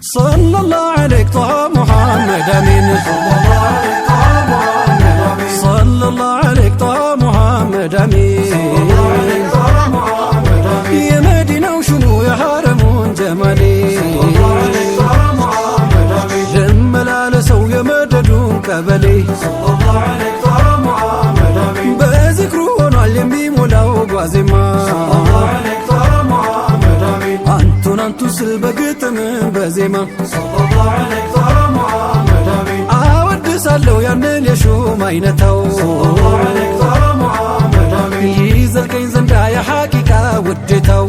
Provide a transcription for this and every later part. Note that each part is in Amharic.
صلى الله عليك طه محمد أمين، صلى الله عليك طه محمد أمين። የመዲናው ሹሙ የሐረሙን ጀማሌ፣ ልመላለሰው የመደዱን ቀበሌ፣ በዚክሩ ሆኗል የሚሞላው ጓዜማ። አንቱን አንቱ ስል በግጥም በዜማ አወድሳለሁ ያንን የሹም አይነታው፣ ይዘልቀኝ ዘንዳ የሐቂቃ ውዴታው።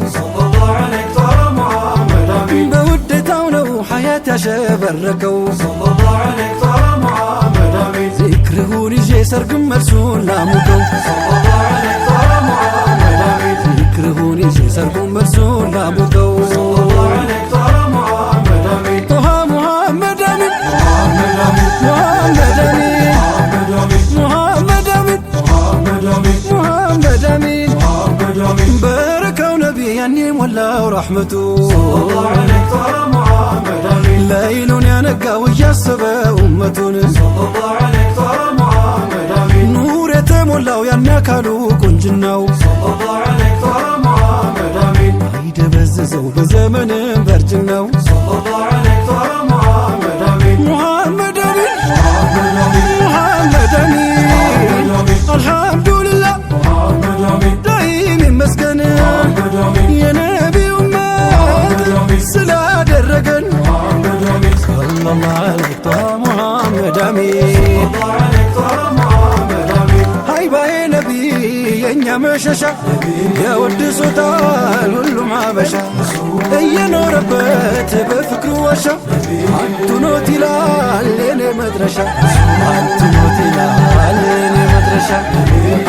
በውዴታው ነው ሐያት ያሸበረቀው። ዚክርሁን ይዤ ሰርግም መልሱን ላሙቀው፣ ዚክርሁን ይዤ ሰርጉም መልሱን ላሙቀው። ጦሃ ሙሐመድ አሚን፣ ሙሐመድ አሚን፣ ሙሐመድ አሚን፣ ሙሐመድ አሚን። በረካው ነቢ ያኔ ሞላው ረሕመቱ፣ ለይሉን ያነጋው እያሰበ ኡመቱን። ኑር የተሞላው ያን አካሉ ቁንጅናው፣ አይደበዝዘው በዘመንም በርጅናው። ሙሐመድ አሚን፣ ሙሐመድ አሚን። አልሐምዱሊላህ ዳይም ይመስገን፣ የነቢ ኡመት ስላደረገን። ሰለላሁ ዐለይሂ ሙሐመድ አሚን። ሃይባዬ ነቢ የእኛ መሸሻ፣ ያወድሱታል ሁሉም ሀበሻ። እየኖረበት በፍቅሩ ዋሻ፣ አንቱ ኖት ይላል የኔ መድረሻ፣ አንቱ ኖት ይላል የኔ መድረሻ፣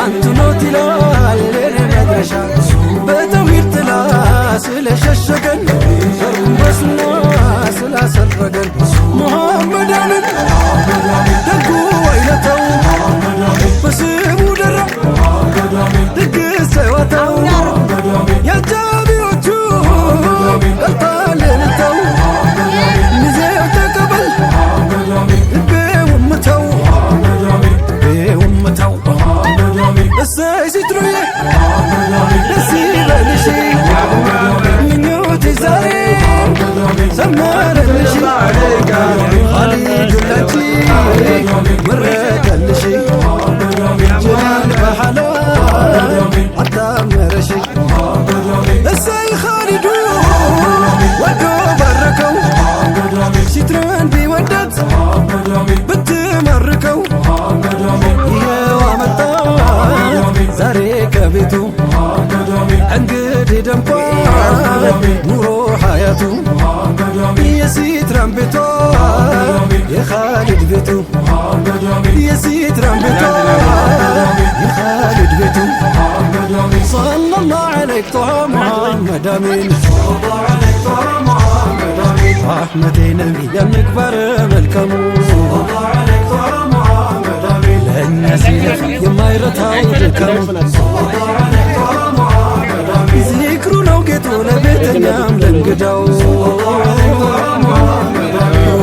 አንቱ ኖት ይላል የኔ መድረሻ። በተውሂድ ጥላ ስለሸሸገን፣ ሸሩን በሱና ስላሰረገን። ሙሐመድ አሚን ደጉ አይነተው፣ በስሙ ደራ ድግስ ጨዋታው፣ የአጃቢዎቹ ቀልጣል እልልታው። ሚዜው ተቀበል ልቤው ምተው፣ ልቤው ምተው። እሰይ ሲትሩዬ ደስ ይበልሽ፣ ምኞቴ ዛሬ ሰመረልሽ። ኻሊድ ላንቺ መረቀልሽ፣ ጀሊል በሐላል አታመረሽ። እሰይ ኻሊዱ ወዶ ባረከው፣ ሲትረን ቢወዳት ብትመርከው፣ ይኸው አመጣት ዛሬ ከቤቱ። እንግዲህ ደምቋል ኑሮ ሐያቱ፣ የሲትራን ቤቷ የኻሊድ ቤቱ፣ የሲትራን ቤቷ የኻሊድ ቤቱ። صلى الله عليك طه محمد أمين። ረሕመቴ ነቢ የምግባር መልካሙ፣ ለእኛ ሲለፋ የማይረታው ድካሙ። ዚክሩ ነው ጌጡ ለቤተኛም ለእንግዳው፣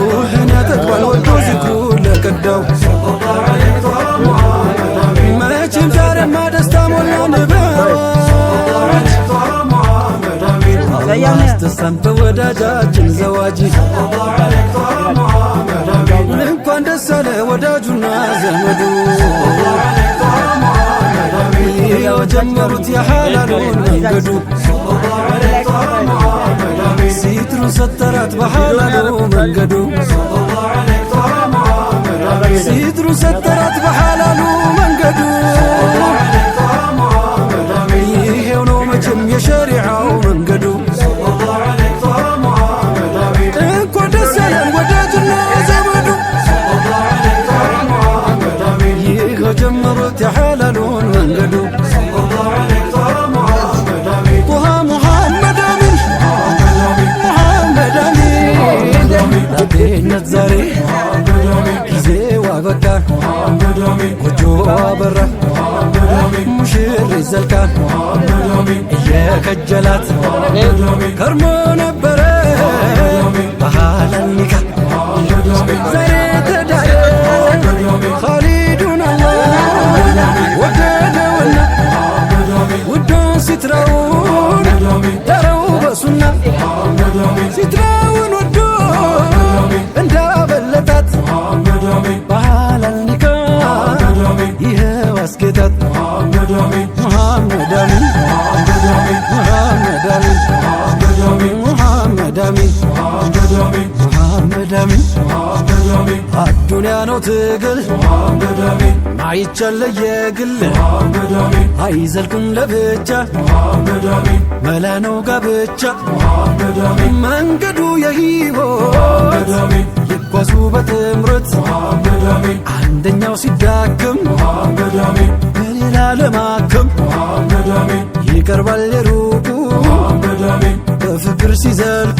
ሩሕን ያጠግባል ወዶ ዚክሩ ለቀዳው። መቼም ዛሬማ ደስታ ሞላን በአዋጅ፣ አላህ አስደሳን በወዳጃችን ዘዋጅ። እንኳን ደስ አለ ወዳጁና ዘመዱ፣ ይኸው ጀመሩት የሐላሉን መንገዱ። ሲትሩን ሰተራት በሐላሉ መንገዱ፣ ሲትሩን ሰተራት በሐላሉ መንገዱ። ይሄው ነው መቼም የሸሪዓው መንገዱ። እንኳን ደስ ያለን ወዳጅና ዘመዱ፣ ይኸው ጀመሩት የሐላሉን መንገዱ። ጦሃ ሙሐመድ አሚን፣ ሙሐመድ አሚን። ላጤነት ዛሬ ጊዜው አበቃ፣ ጎጆ አበራ፣ ሙሽሪት ዘልቃ እየከጀላት ከርሞ ነበረ በሐላል። ሲትራውን ወዶ እንዳበለታት ባህላል ኒካ ይኸው አስጌጣት። ሙሐመድ አሚን፣ ሙሐመድ አሚን፣ ሙሐመድ አሚን፣ ሙሐመድ አሚን። አዱንያ ነው ትግል፣ ማይቻል ለየግል፣ አይዘልቅም ለብቻ፣ መላ ነው ጋብቻ። መንገዱ የህይወት ይጓዙ በጥምረት፣ አንደኛው ሲዳክም በሌላ ለማከም ይቀርባል የሩቁ በፍቅር ሲዘልቁ።